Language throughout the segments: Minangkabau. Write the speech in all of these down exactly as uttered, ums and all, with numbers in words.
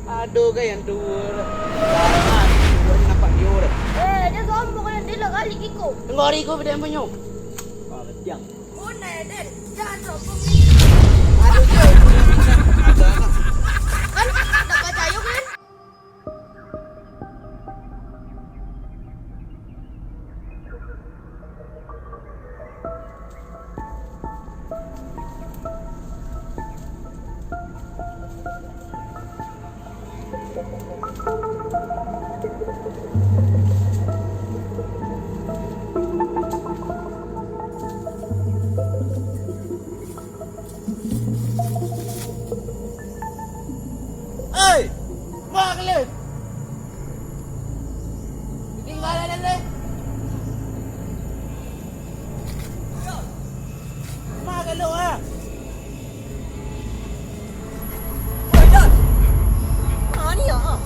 Aduh, gaya tu. Jangan, baru nampak dia dah. Eh, dia sombong kan, dia lah galik iko. Tengok hari iko bida punyo. Ah, betiang. Pun dah, Den. Jangan sombong ni. Aduh, dia. Kan, tak percaya kan? Hei! Ma kalian? Tinggal dah deh. Ma kalian, ah? Woi, Jan! Ma ni, ah?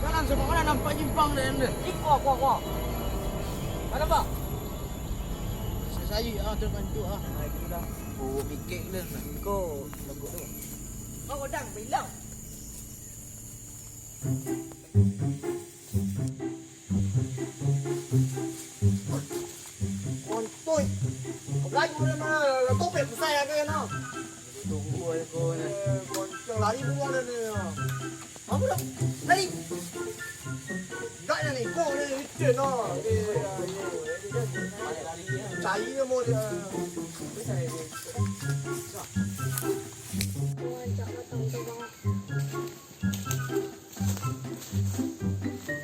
Jalan sama mana nampak simpang dah, dah. Ih, kuah, kuah, kuah. Mana, Pak? Saya, ah, terbantu, ah. Ah, itu dah. Oh, mikir dah. Kau Bagus tu. Kau godang, bilang. Kontoi. Kau belagu dia mah, lah topik besar ya, kan, ah. Tunggu aja kau ni. Eh, kontoi lari buang dia ni, ah. Apa dah? Lari. Enggak, yang iko ni, licin, ah. Cari dia mau dia. Rancak batang tu, Bang.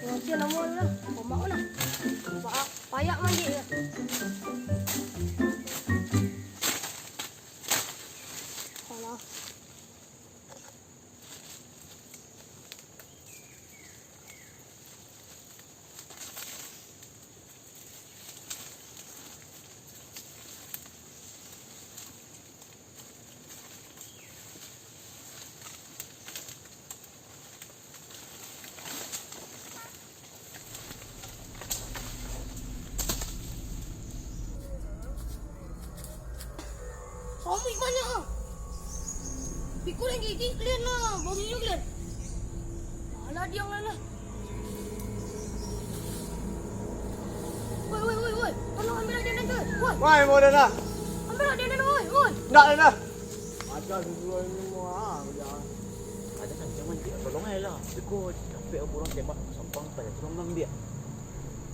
Rancak lamo lah. Mamak lah. Pa-, payak mandi lah. Alah. Somik banyak ah. Pikul yang gigi kalian lah, bau minyak kalian. Alah, diam lah lah. Woi, woi, woi, woi. Tolong ambil adik Neng tu. Woi. Woi, mau dah lah. Ambil adik Neng, woi, woi. Ndak dah lah. Ada susuan ni mau ah, udah. Ada kan, jangan dia tolong aja lah. Beko capek aku orang tembak sampang tadi tu orang dia.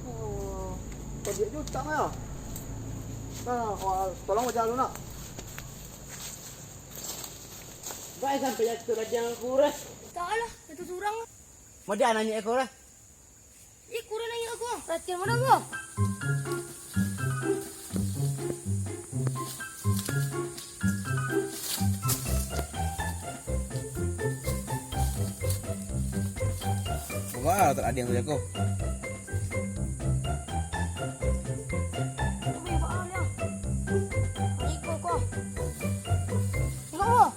Oh, kau dia jutak lah. Nah, oh, tolong aja lu nak. Baik sampai jatuh lajang aku dah. Tak lah, itu surang. Mau dia nanya aku dah. Ih, kurang nanya aku. Perhatian mana aku? Wah, tak ada yang jago. Iko ko. Tengok ko.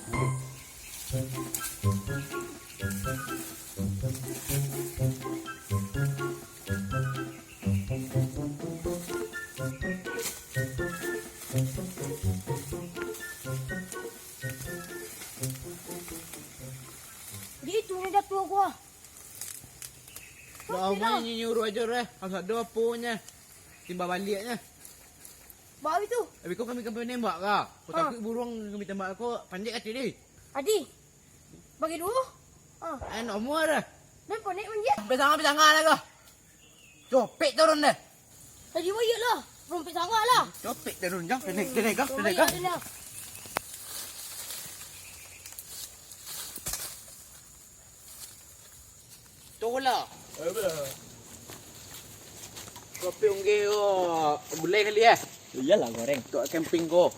Di itu ni Datuak ko ah. Lah, Sopi lah. Amai nyuruh aja deh, harus ada aponyo. Timbal baliaknyo. Bak itu. Tapi kau kami, kami nembak kah? Kau Ah. takuik buruang kami tembak kau, panjek kacil deh. Adi. Bagi duo. Ah. Eh, nomor dah. Dan konek manjek. Sampai sangat, sampai sangat lah kau. Copek turun deh. Tadi wayah lah. Rompet sangat lah. Copek turun, jang. Kena, kena kah? Kena kah? Kena. Tola. Kopi unggih ko gulai kali eh. Iyalah goreng. Untuk camping ko.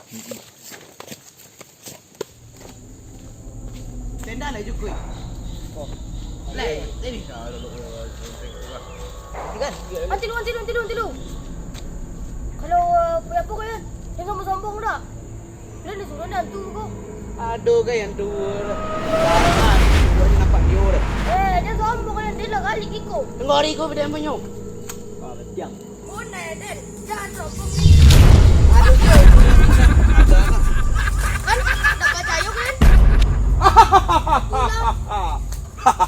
Tenda lah jukui. Oh. Lai, tadi. Kan? Anti lu, anti lu, anti lu, anti lu. Kalau uh, apa kalian? Jangan sombong-sombong dah. Lah, dia suruh dia hantu ko. Aduh, gaya hantu. Jangan. Baru nampak dia dah. Eh, dia sombong kan, dia lah galik iko. Tengok hari ko bida punyo. Ah, betiang. Pun dah, Den. Jangan sombong ni. Aduh, dia. Kan, tak percaya kan? Itulah.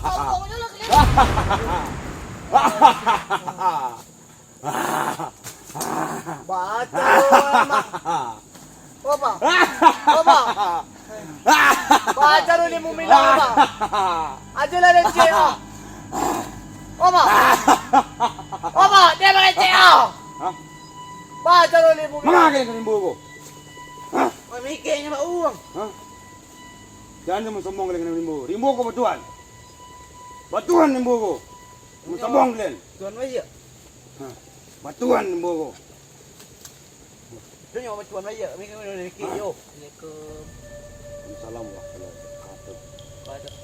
Baca, Mak. Apa? Apa? Baca dulu ilmu milang, apa? Ajalah dia cek, ah. Apa? Apa? Dia pakai cek, ah. Hah? Baca dulu ilmu milang. Manga kalian ka rimbo ko? Hah? Oi, mikirnyo, Mak, uang. Hah? Jan sombong-sombong kalian ka rimbo. Rimbo ko batuan. Batuan rimbo ko. Jan sombong kalian. Tuan Wahyu. Hah? Batuan rimbo ko. Tu nyo batuan Wahyu. Mikir, mikir, mikir, yo. Assalamualaikum warahmatullahi wabarakatuh.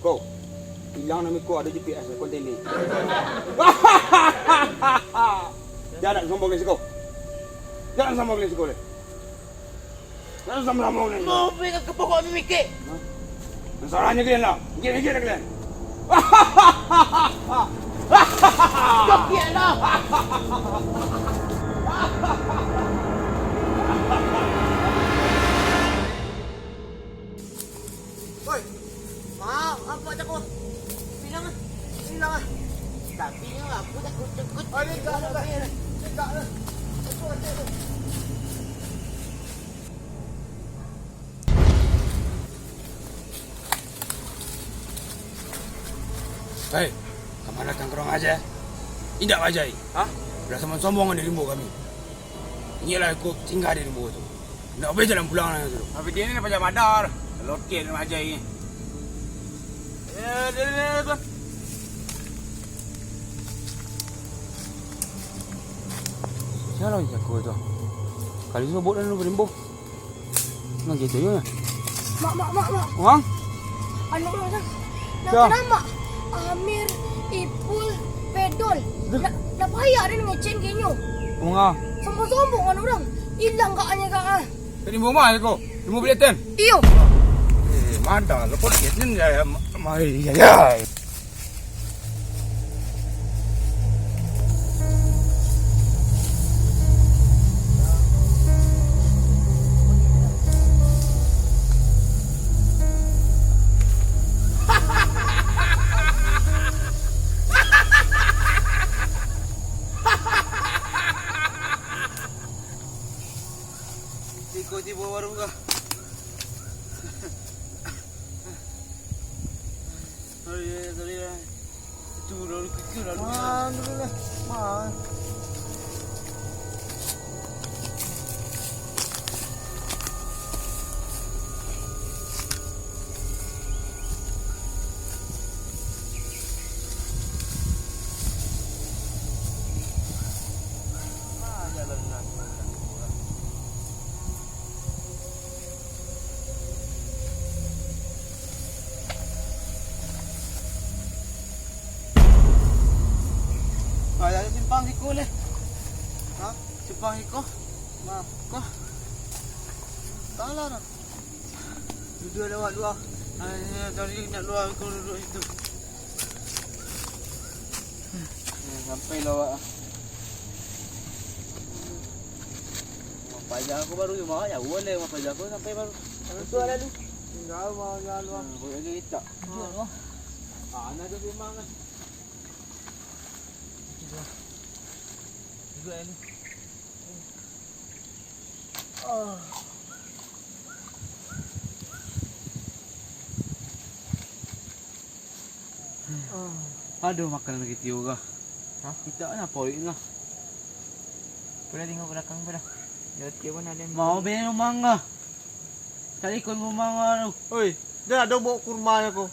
Ko, ilang namo ko ado G P S konten ni. Jan sombong dari siko. Jan sombong dari siko deh. Jan sombong dari siko. Mau pergi ke pokok mimikik. Hah? Masalahnya kalian lah. Mikir-mikir kalian. Joget lah. Oi, maaf, apa cako? Bilang ah, bilang ah. Tapi nyo aku takut-takut. Ayo, enggak, enggak. Enggak lah. Aku ada tu. Hei, kama datang kurang aja? Indak bajai. Hah? Lah sombong-sombong di rimbo kami. Inilah aku singgah di rimbo tu. Ndak boleh jalan pulang lah tu. Tapi dia ni paja badar. Loket bajai ni. Ya, dia, dia, dia, tu. Siapa lagi aku tu? Kali tu sobok dan lu berimbo. Memang gitu yo. Mak, mak, mak, mak. Wang? Anu urang tu. Dah. Namo mak? Amir, Ipul, Pedol. Dah. Nak, nak payah dah ngecen kayaknya. Wang ah. Sombong-sombong kan orang. Hilang kakaknya kak ah. Tadi mau mana ko? Lima belas ten? Iyo. Eh, mana? Lepas ten ya, ya, ma-, ma-, ya, ya. Siko tibo warung ka. Sorry, sorry lah. Itu lalu kikir lalu. Wah, dulu lah. Wah. Ah, jalan lah. Kayak simpang siko leh. Hah? Simpang siko? Nah, ko. Salah dah. Duduk lewat luar. Ah, ya, dari nak luar, kau duduk situ. Eh, sampai lah awak. Rumah paja aku baru, rumah awak jauah leh, rumah paja aku sampai baru. Betul lah lu. Tinggal rumah paja lu. Hmm, boleh lagi tak? Jujur lah. Ah, nak duduk rumah kan? Jujur lah. Jujur lah lu. Aduh, makanan kitiyo gah. Hah? Kita kan apa duit gah? Pula tengok belakang pula. Dia tiap pun ada yang mau beli rumah gah. Cari ikon rumah gah tu. Oi, dia ada bawa kurma ya ko.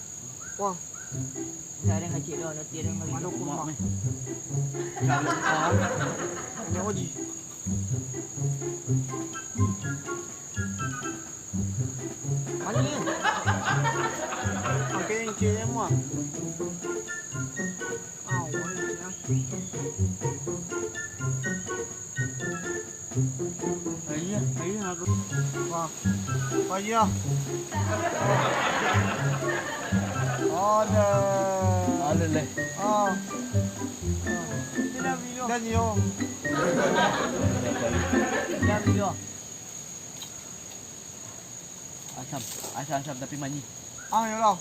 Wah. Ada yang ngecek tu, ada tiap yang beli. Mana kurma? Kurma, meh. Banyak, Haji. Mana ni? Pakai yang kiri semua. Ah, boleh ya. Ayah, ayah aku. Wah. Ayah. Ada. Ada leh. Ah. Dan yo. Asam, asam, asam tapi manih. Ah, yolah.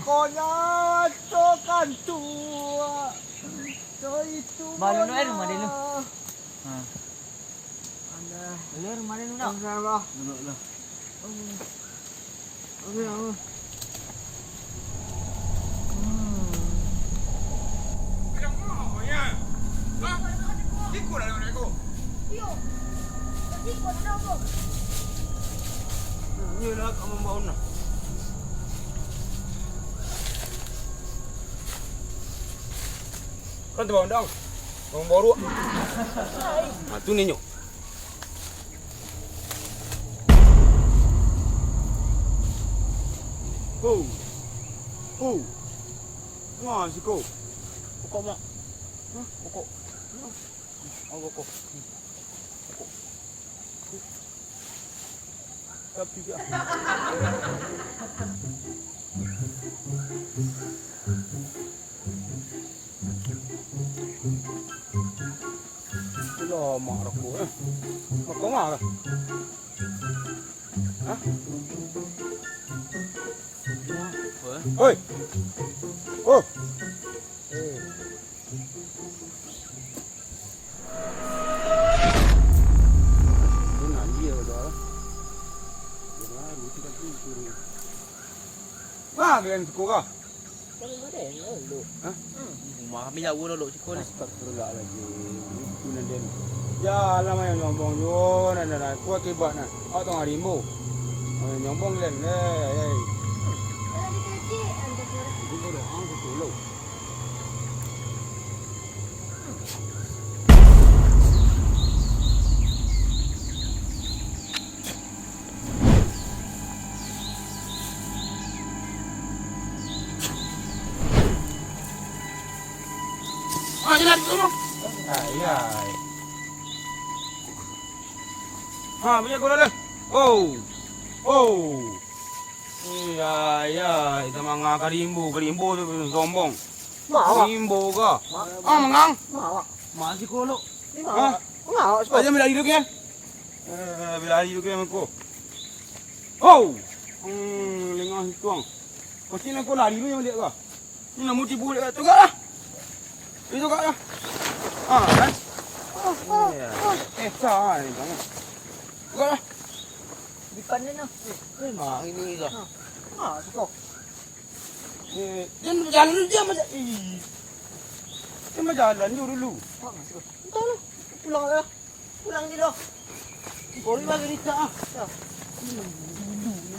Kau nyatokan tu. So itu Malu, no, eh, rumah dia, no. Ha. Alah. Lu rumah dia, no, nak? Alah. Duduk lah. Alah. Alah, alah. Hmm. Hah? Iko dah lewat iko. Iyo. Iko dah, Bang. Iyolah, kamu mau nah. Kan tu bawang dang. Bawang borok. Ah, tu ninyo. Ho. Ho. Wah, siko. Pokok, Mak. Hah? Pokok. Oh, pokok. Pokok. Tapi ka. Itulah mak rokok, eh. Rokok mah lah. Hah? Oi. Oh. Eh. Wah, kalian suko kah? Hah? Rumah kami jauh dulu, siko ni. Astagfirullahaladzim. Itu nan den. Ya Allah, main nyombong juo, nan, nan, nan. Kuat kibak, nah. Awak tengah rimbo. Main nyombong kalian. Eh, eh. Kalau dikecek, anda kurang. Itu bodoh, ah, betul lo. Ah, jalan, turun. Ah, iya. Ha, banyak gula dah. Oh. Oh. Iya, iya, kita manga karimbo, karimbo tu sombong. Mawak. Karimbo ka? Ma-, ah, mangang. Mawak. Masih kolok. Ni mawak. Hah? Mawak, sebab. Aja milari tu ke? Eh, milari tu ke, mangko. Oh. Hmm, lengah situang. Pasti nak kau lari tu yang lihat ka? Ni nak muti bulik kat tu, gak lah. Itu gak lah. Ah, kan? Iya. Eh, sah ni, jangan. Gak lah. Di kanan lah. Eh, memang ini gak. Ah, suka. Eh, dia berjalan dulu, dia macam, ih. Dia berjalan dulu, dulu. Ah, suka. Entahlah. Pulang lah. Pulang je lah. Baru bagi cerita ah. Ya.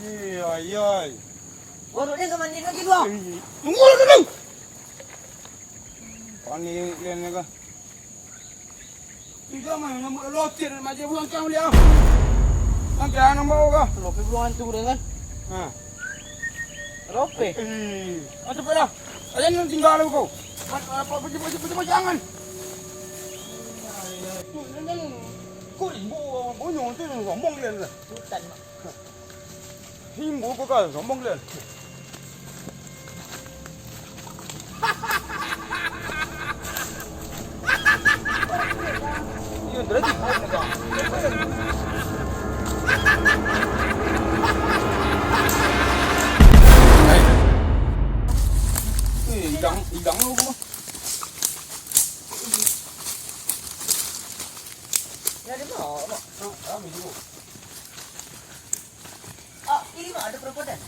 Eh, ayai. Baru dia ke mandi lagi dua. Eh, tunggu dulu. Panik dia ni kah? Tiga mah, nak buat lotir, nak macam buang kau dia. Kan kau nak bawa kah? Lotir buang tu dia kan? Ha. Rope. Eh, ah, cepatlah. Aja ni tinggal aku. Apa, apa, apa, apa, apa, jangan. Tu, ni, ni. Kau rimbo, bonyong tu, sombong dia lah. Hutan, Mak. Rimbo kau kan, sombong dia. Iyo, berarti. Eh, hilang, hilang lu, gua. Ya, dia bawa, Mak. Ah, kiri, Mak, ada perempuan.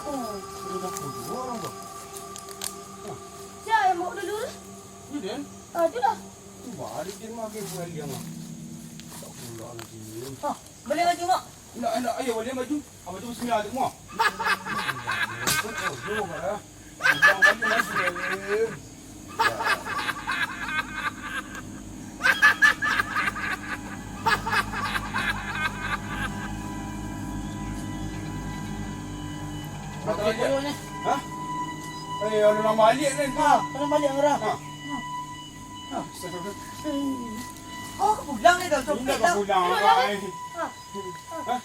Oh, ada dapur dua orang, Bang. Nah. Siapa yang bawa dulu? Ni, Den. Ah, tu dah. Tu balik, Den, makai buah liang, ah. Tak pula lagi. Ah, beli baju, Mak. Nak, nak, ayo, beli baju. Apa tu, sini ada semua. Kau jauh, Bang, ah. Hah? Eh, ada orang balik ni. Ha, orang balik orang. Ha. Ha. Oh, kau pulang ni dah. Ini kau pulang, Mak, eh. Ha. Ha?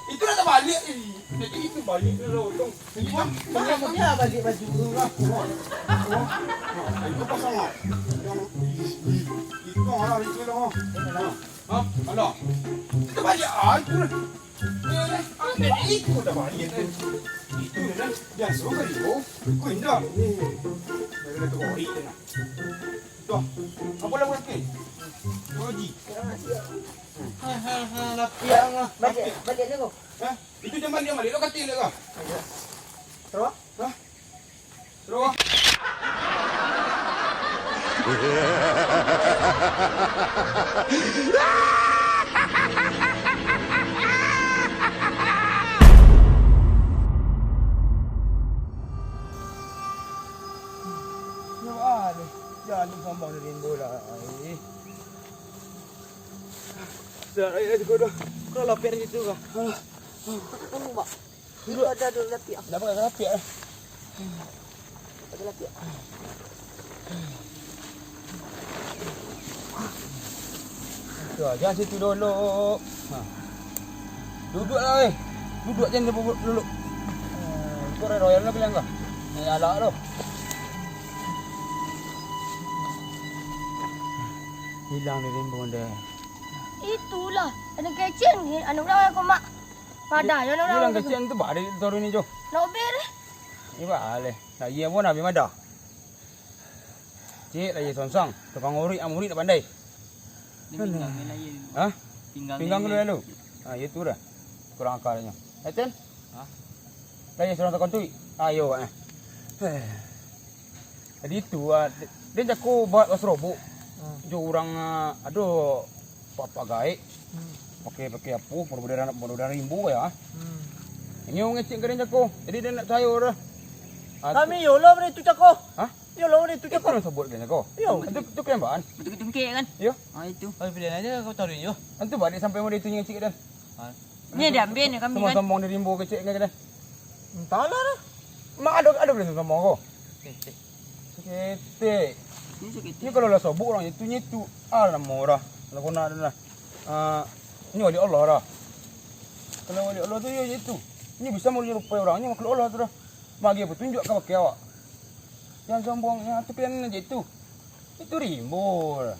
Itu dah terbalik ni. Jadi itu balik tu lah, untung. Ini kan, ini kan dia balik baju tu lah. Wah. Wah. Itu pasang lah. Yang, itu kan orang itu lah. Ha? Alah. Kita balik ah, itu lah. Eh, ambil itu dah balik ni. Itu dah, dah suruh kau, kau indah. Dah kena kau ori dah. Dah, apa lah buat ni? Kau haji. Ha, ha, ha, lapiak lah. Balik, balik dulu. Hah? Itu jam baliak, jam baliak lo katil lo. Terus? Hah? Terus? Yo, ah, ni. Jan sambang dari bola. Eh. Dah, ayo, ayo, ayo, ayo. Kau lapik dari situ kah? Alah. Kamu, Mak. Duduk. Ada, ada lapik, ah. Dah pakai lapik, ah. Pakai lapik. Itu aja situ dulu. Ha. Duduk lah, eh. Duduk je dulu. Eh, itu Royal lah bilang kah? Ni alah tu. Hilang dari handphone dia. Itulah, anak kecil ni, anak urang ko, Mak. Padah, yo, anak urang Hilang tu. Kecil tu, bari turun ni, Jo. Nak ubir. Ni balik. Nah, iya pun habis madah. Cik, lah iya songsang. Tukang urik, amurik nak pandai. Dia pinggang dia lah, iya. Hah? Pinggang Pinggang dia dulu, iya. Lalu. Ha, iya tu dah. Kurang akalnya. Eten? Hah? Lah iya surang takon tu. Ayo, eh. Eh. Jadi tu, ah, dia, dia jako ba-, baserobok. Hmm. Jo urang, ah, ado papak gaek. Hmm. Pakai, pakai apo, model-model, model rimbo ya. Hmm. Inyo ngecek ka dia jako. Jadi dia nak sayo dah. Ah, Kami tu yo lah benda tu jako. Hah? Yo lah benda tu Itu jako. Urang sebut dia jako. Yo. Itu, itu kelembaan. Betul tungkek kan? Yo. Ah, itu. Kalau pilihan aja kau taruh yo. Antu balik sampai model itu ngecek dah. Ah. Ni ada ambil ni kami kan. Sombong-sombong di rimbo kecek kan dah. Entahlah dah. Mak ada, ada boleh sombong ko. Cek, cek. Saketek. Ni saketek. Ni kalau lah sobok urang itu, nyo itu. Ah, namo urang. Lah kona dah lah. Ah, ni wali Allah dah. Kalau wali Allah tu, yo, itu. Ni bisa manyerupai urang, ni makhluk Allah tu dah. Magi petunjuk ka pakai awak. Jan sombong, jan tu kalian aja itu. Itu rimbo dah.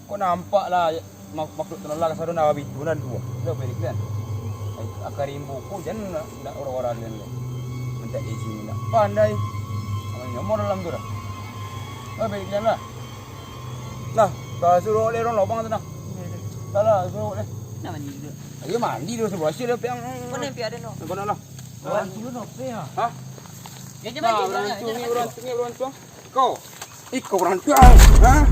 Kok nampak lah, ma-, makhluk tu lah kasado nah, babi tu nah dua. Dah beri kalian. Akar rimbo ko jan nak, nak orang-orang kalian lah. Minta izin nak pandai. Aman nyomo dalam tu dah. Dah beri kalian lah. Nah, ka suruh oleh orang lobang tu nah. Dah lah, suruh oleh. Nak mandi dulu. Ayo mandi dulu, sebuah hasil dah piang. Mana piang ada no? Kau nak lah. Orang tu no, piang. Hah? Dia je Nah, mandi orang dulu, tu dia ni, mandi orang dulu. Tu ni, orang tu. Kau. Iko orang tu. Hah?